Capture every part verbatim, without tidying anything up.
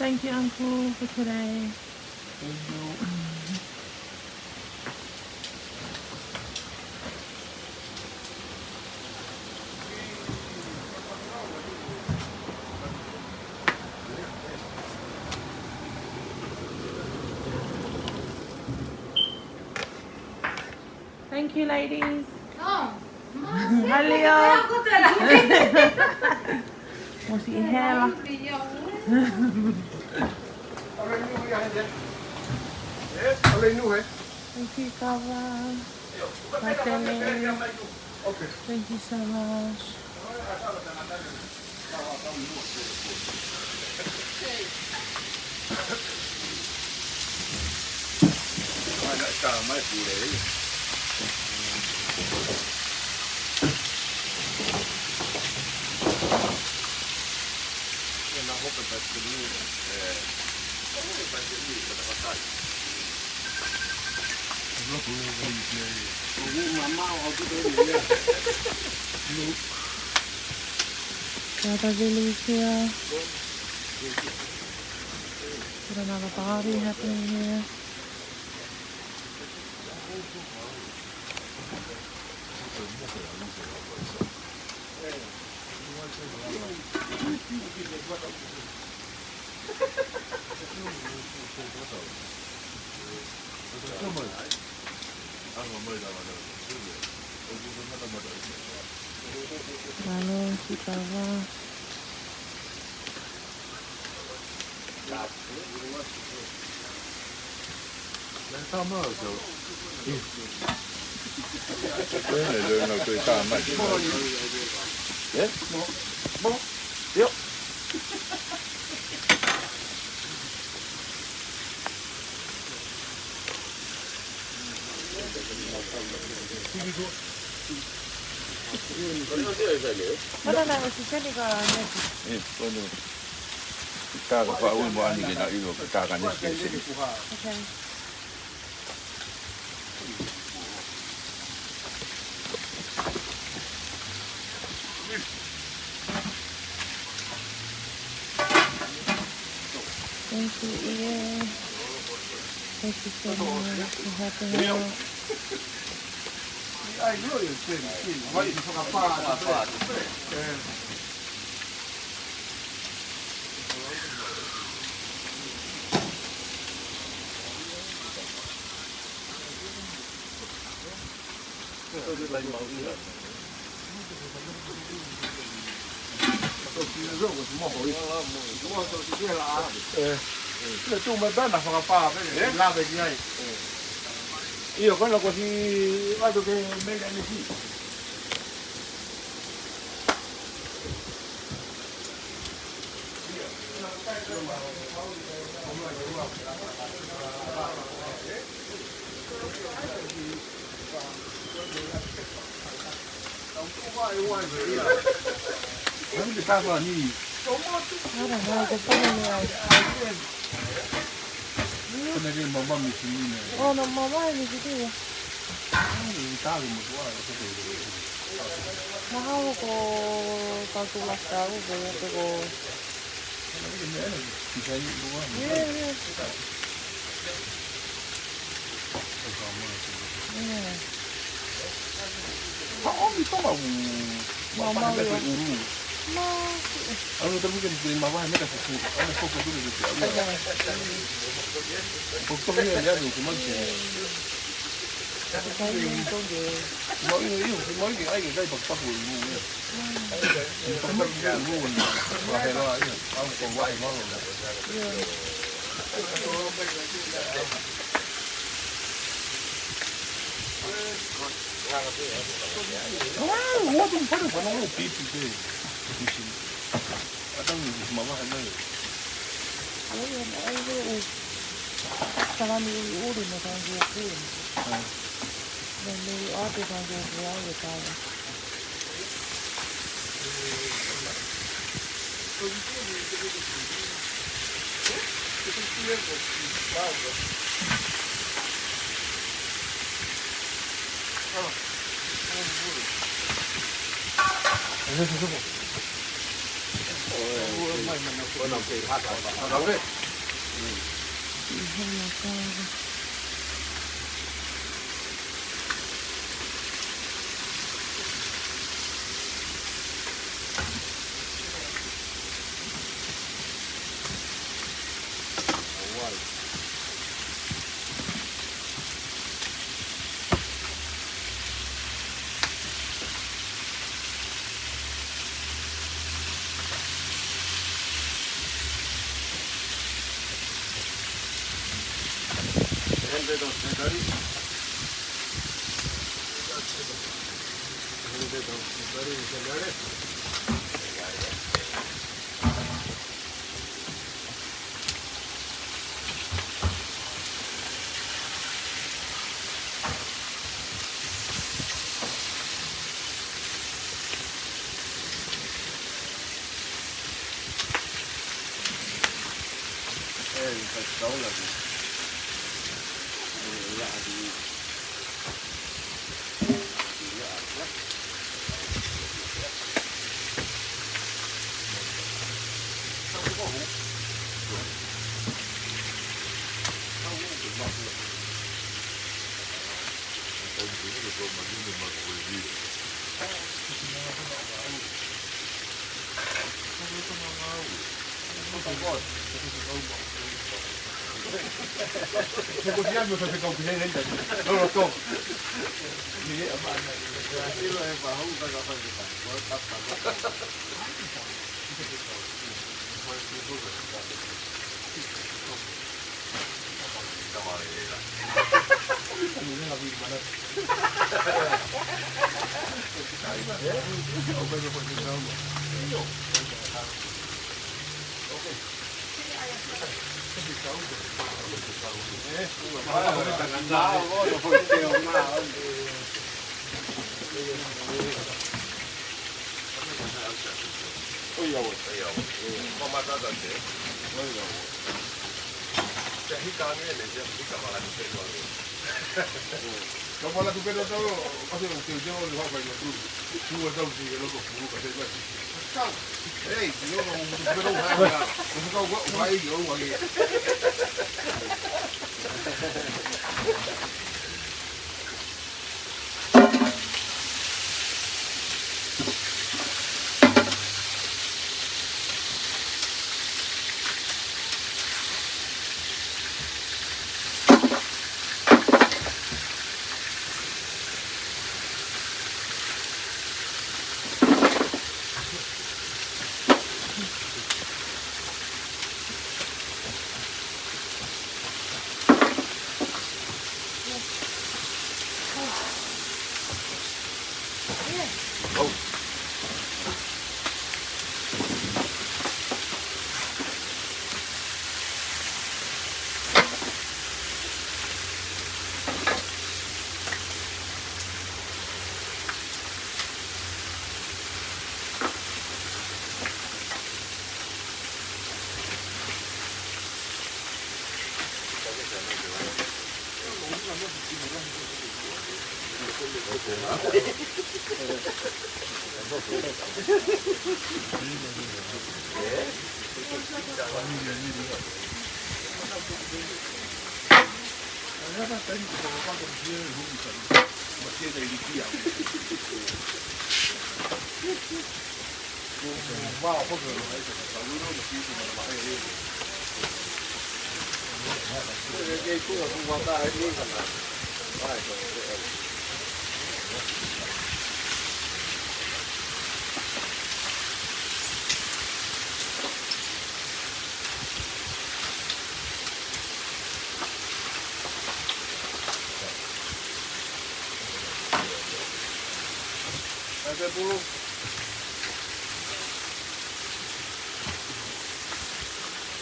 Thank you, Uncle, for today. Thank you. Thank you, ladies. Oh, Malia. Mo si Hela. Thank you, Kava. Matele. Thank you so much. Got a village here. Got another party happening here. Mālō, Sitava. Mana na e siseni ka neti. Ē, kono. Ka ka faʻu mo ani ke na ilo ka ka neti ke sini. Okay. Thank you, Ian. Thank you so much for helping out. Io, kono ko si atu ke mele ni si. Oh, no, mama, mi sini. Mahalo ko e tau tulakau ko ia te ko. Io, io. Io. Haʻomi toma u. Mama, io. Ulu. Ma. Anu tamu ke ni mavahe mei ka fufu. Anu fufu dulu dulu. Fufu ia ia ni kumasi. Mau ʻilo, ʻio, mau ʻilo, ʻai ke kai pakupaku ʻo ʻulu ia. Pakupaku ʻo ʻulu ia. Vahe loa ia. Au ko vahe loa. Au, ua tu fana fana ʻo piti te. Piti. Ata mi mavahe mai. Ai, ai, ai, ai. Salami ʻuliʻuli mo e kangiuku. Mo e meʻi ʻoatu e kangiuku ai e kala.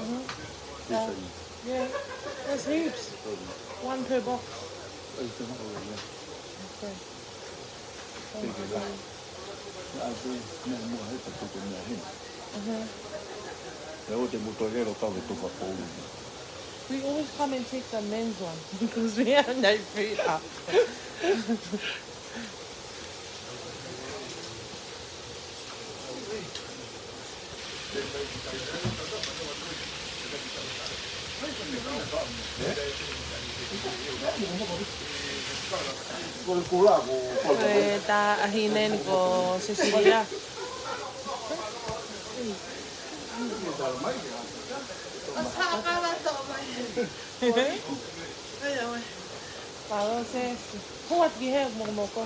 Mm-hmm. Uh, yeah, there's heaps. One per box. Okay. Thank you. Mm-hmm. We always come and take the men's one because we have nice feet up. Ko e taʻahine ni ko Sesilia. Palo sesi. Who wants to have mokomoko?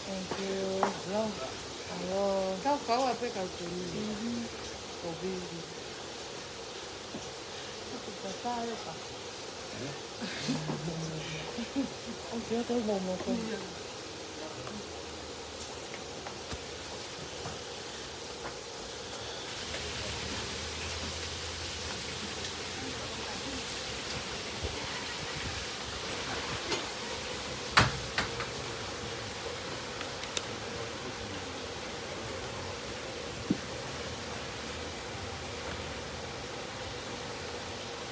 Thank you. Hello. Hello. Kau, kau ape kau tuni. Mm-hmm. Kovi. Kau kau ape ka. Okay, kau mokomoko.